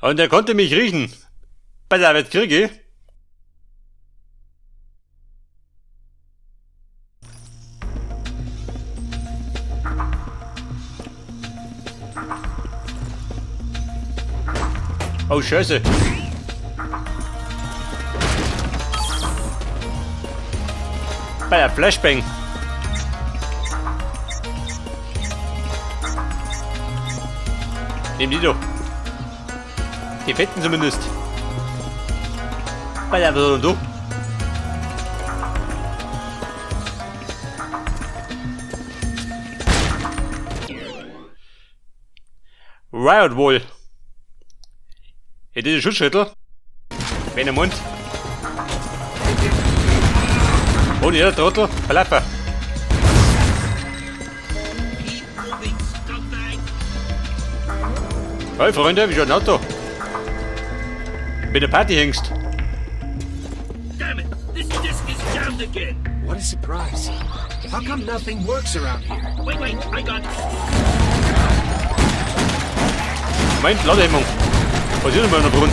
Und er konnte mich riechen. Bei der Arbeit kriege ich. Oh, Scheiße. Bei der Flashbang. Nehm die doch. Die fetten zumindest. Bei der du. Riot Wall. Hey, diese Schutzschrittel. Wenn im Mund. Und jeder Trottel, verlaufen. Hey Freunde, wie schaut ein Auto? Mit der Party hängst. Damn it! This disc is jammed again! What a surprise. How come nothing works around here? Wait, wait, I got. Moment, Ladehemmung. Was ist denn mal der Grund?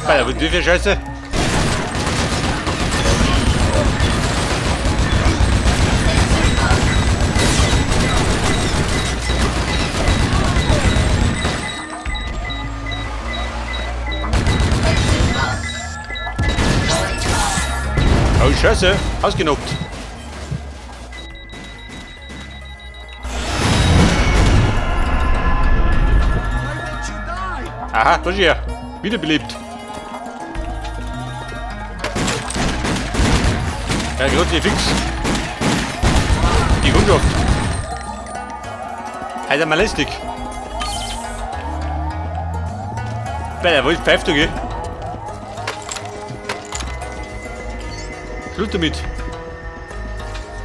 Alter, wie viel Scheiße? Oh Scheiße, ausgenockt. Aha, da ist er. Wiederbelebt. Ja, gerade die fix. Die Kundschaft. Alter, mal lästig. Alter, wo ist pfeift du, gell? Schluss damit.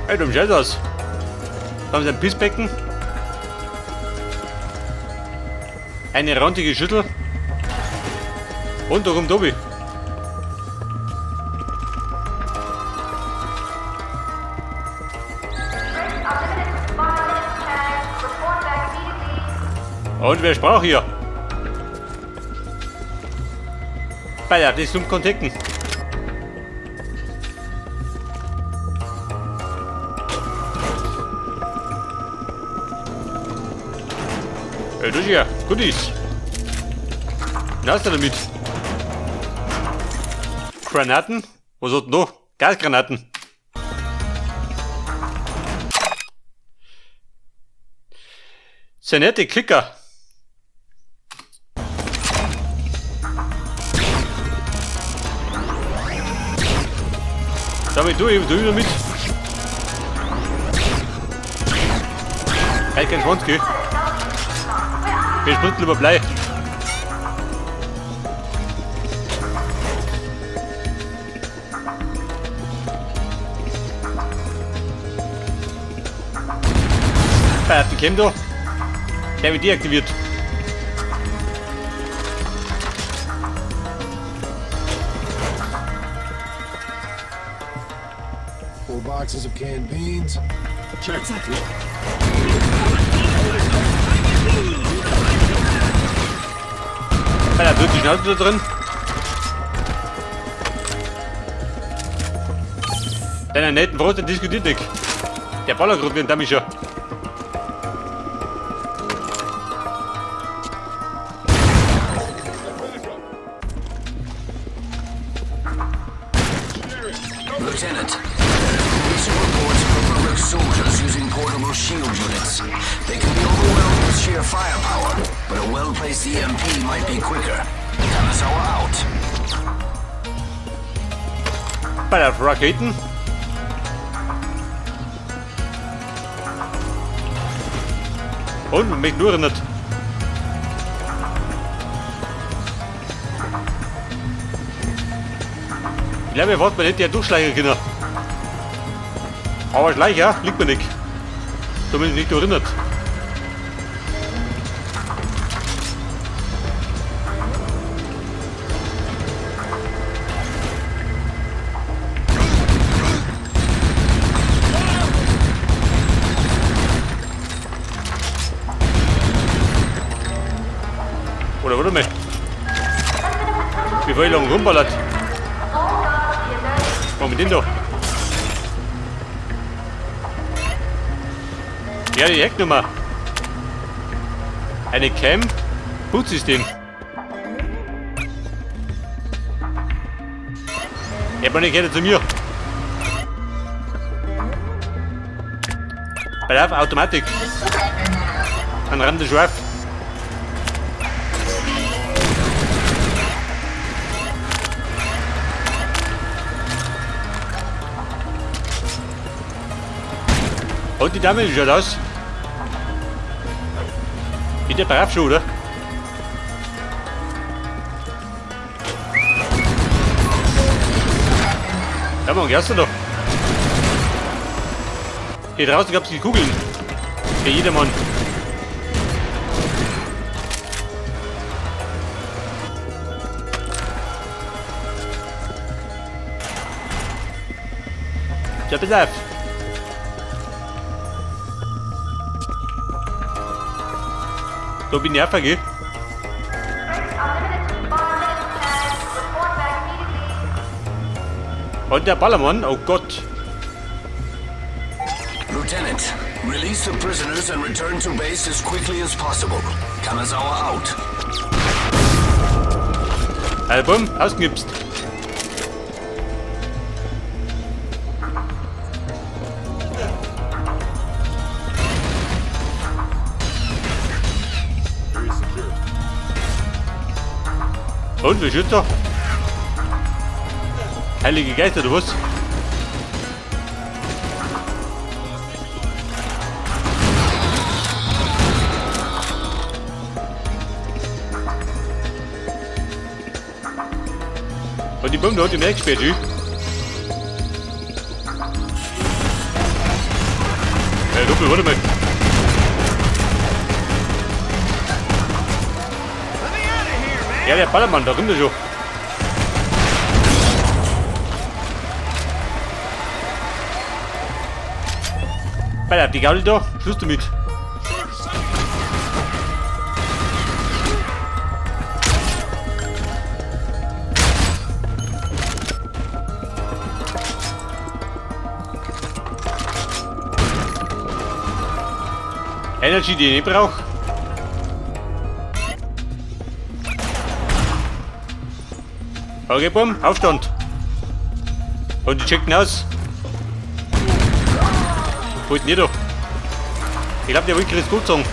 Alter, du Scheiß aus. Da haben sie ein Pissbecken. Eine rantige Schüttel. Und da kommt Tobi. Und wer sprach hier? Bei der, das ist Kontakten. Ey, das ist ja Goodies. Was hast du damit? Granaten? Was hat denn da? Gasgranaten. Sehr nette Klicker. Damit du eben, du wieder mit. Halt kein Schwanz, gell? Wir spritzen über Blei. Bei der Cam da. Der wird deaktiviert. Four boxes of canned beans. Check. Bei der wird die Schnauze da drin. Deiner netten Frau, der diskutiert nicht. Der ballert gerade wie ein Damischer. Lieutenant, recent reports of Republic soldiers using portable shield units. They can be overwhelmed with sheer firepower, but a well-placed EMP might be quicker. Kanazawa out. Bei der Raketen. Und man mich nur erinnert. Ich glaube, man hätte ja durchschleichen können. Aber Schleicher liegt mir nicht. Zumindest nicht erinnert. Oder warte mal. Bevor ich lang rumballert. Was mit dem da? Ja, die Hecknummer. Eine Cam. Bootsystem. Ja, aber nicht zu mir. Bei auf Automatik. An Rand des Schweif. Und die Dame, wie schaut aus? Geht der brav schon, oder? Ja, man, gehst du da? Hier draußen gab's die Kugeln. Für jedermann. Ja, pass auf. Da bin ich auch, gell? Und der Ballermann, oh Gott. Lieutenant, release the prisoners and return to base as quickly as possible. Kanazawa out. Also, bumm, ausgenipst. Und, wie schützt er? Heilige Geister, du was? Und die Bombe hat die mehr gesperrt, du? Hey, Doppel, warte mal. Ja, der Ballermann, da kommt er schon. Bei die Gaudi da, Schluss damit. Energy, die ich nicht brauche. Okay, bumm, Aufstand. Und die checken aus. Wo ist denn ihr da? Ich glaube, der wollte das gut sagen.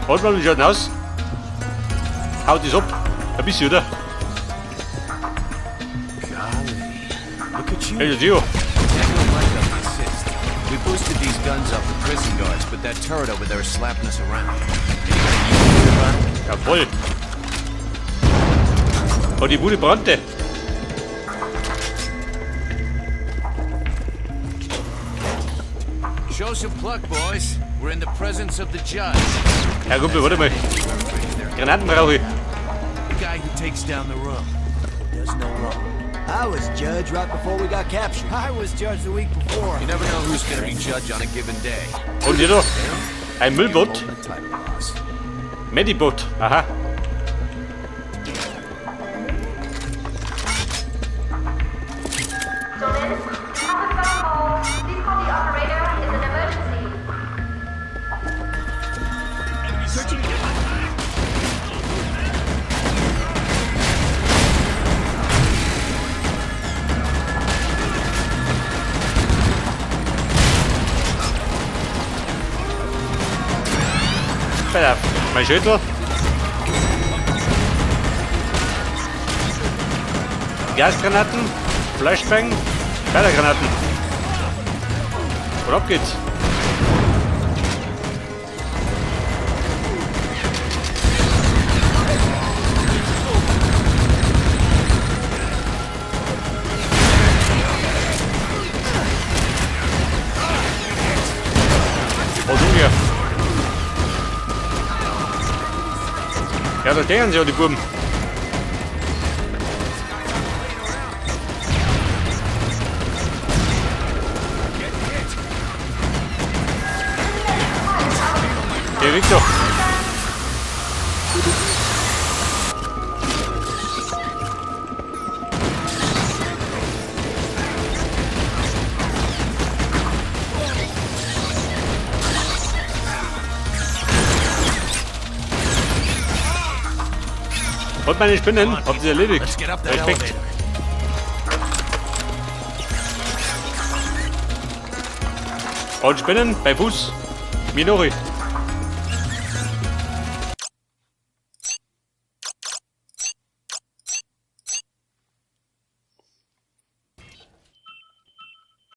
Warte mal, wie schaut denn aus? Haut das ab. Ein bisschen, oder? Look at you. Hey, Gio. We boosted these guns off the prison guards, but that turret over there is slapping us around. Anything you can do about it? Jawohl. Oh, die Bude brannte. Show some pluck, boys. We're in the presence of the judge. Ja, Kumpel, warte mal. Granaten brauche ich. The guy who takes down the room. Does no wrong. I was judge right before we got captured. I was judge the week before. You never know who's gonna be judge on a given day. Und hier da. Ein Müllboot. Medibot. Aha. Auf, mein Schüttel. Gasgranaten, Flashbang, Granaten. Und ab geht's. Oh, du hier. Ja, da stehen sie ja, die Buben. Bewegt doch. Und meine Spinnen, habt ihr erledigt. Let's get up that Respekt. elevator. Und Spinnen bei Fuß. Minori.